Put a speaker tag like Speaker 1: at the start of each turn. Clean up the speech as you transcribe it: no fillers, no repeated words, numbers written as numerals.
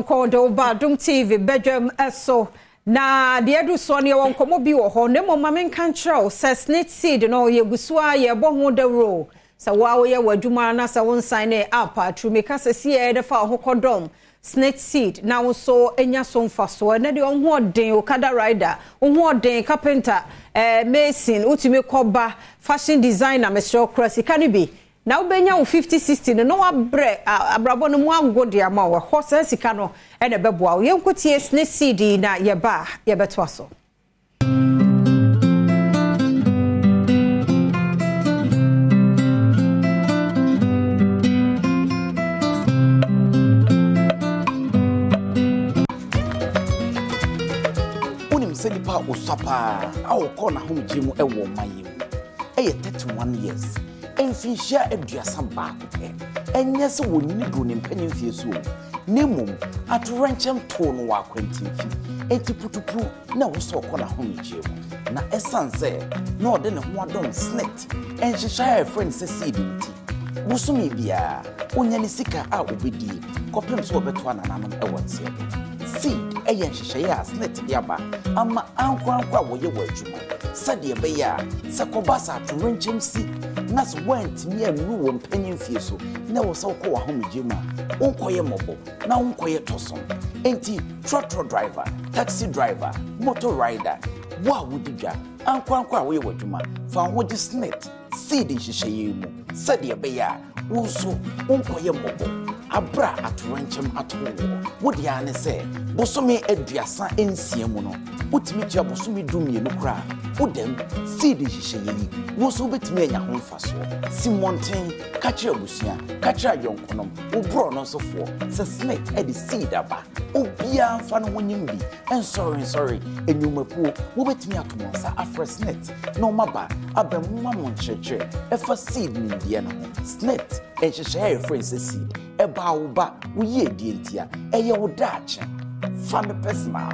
Speaker 1: soronko de wo ba Adom TV badwam so. Na deɛ adu soɔ no yɛwɔ nkɔmmɔ bi wɔ hɔ na mmom ma menka nkyerɛ wo sɛ snit seed no yɛgu so a yɛbɔ ho dawuro. Sɛ wo a woyɛ w'adwuma na sɛ wo nsan ne app a tumi ka sɛ siɛ de fa wo ho kɔdɔm snit seed na wo nso nya so mfasoɔ. Ɛnɛ deɛ wo ho ɔden okada rider, wo ho ɔden carpenter, eh, mason, wotumi kɔba fashion designer mesrɛ wo kura sika no bi Na wobɛnya wo 50, 60 no na wabrɛ abrabɔ no mu ago de ama wo. Ɛhɔ saa sika no na ɛbɛboa wo. Yɛnkɔtie SSNIT CD na yɛba a yɛbɛtoa so.
Speaker 2: Wonim sɛ nipa a ɔsua paa a ɔkɔɔ n'ahomegyeɛ mu wɔ ɔman yi mu yɛ 31 years. Mfinhyia 31 pɛ. Ɛnyɛ sɛ wɔnyini duruu ne mpanyin mfeɛ so o, na mmom atoyerɛnkyɛm too no wɔ akwantemfi, enti putupru na ɛwɔ sɛ ɔkɔ n'ahomegyeɛ mu. Na ɛsiane sɛ na ɔde ne ho adɔm SSNIT nhyehyɛe a yɛfrɛ no sɛ seed nti, bosome biara ɔnya ne sika a ɔbɛdie kɔpem sɛ ɔbɛtoa nananom wɔ nseɛ do. Seed yɛ nhyehyɛeɛ a SSNIT de aba ama ankorankoro a wɔyɛ wɔn adwuma sɛdeɛ ɛbɛyɛ a sɛ kɔba sɛ atoyerɛnkyɛm si na sɛ woantumi annuru wo mpanyin mfie so na ɛwɔ sɛ wokɔ w'ahomegyeɛ mu a, wonkɔyɛ mmɔbɔ na wonkɔyɛ tɔsɔm. Enti trɔtrɔ driver, taxi driver, motor rider, wo a wodi dwa, ankorankoro a woyɛ w'adwuma, fa wo ho gye SSNIT Seed nhyehyɛeɛ yi mu sɛdeɛ ɛbɛyɛ a wo nso wonkɔyɛ mmɔbɔ aberɛ a atoyerɛnkyɛm ato wo woɔ. Wo deɛ ara ne sɛ bosome 36 mu no wotumi tua bosome 12 koraa a, wo dɛm seed nhyehyɛeɛ yi wo nso wobɛtumi anya ho mfasoɔ. Si mmɔnten ka kyerɛ abusua, ka kyerɛ ayɔnkonom, wo borɔno nso foɔ sɛ SSNIT de seed aba. Obiara mfa ne ho nyem bi, nsɔre nsɔre, nnwumakuo, mobɛtumi ato mo nsa afrɛ SSNIT na wɔaba abɛmoma mo nkyerɛkyerɛ ɛfa seed nimdeɛ no ho. SSNIT, nhyehyɛe a yɛfrɛ no sɛ seed, ɛbaa wo ba, wo yiedie ntia, ɛyɛ wo daakye. Fa no personal.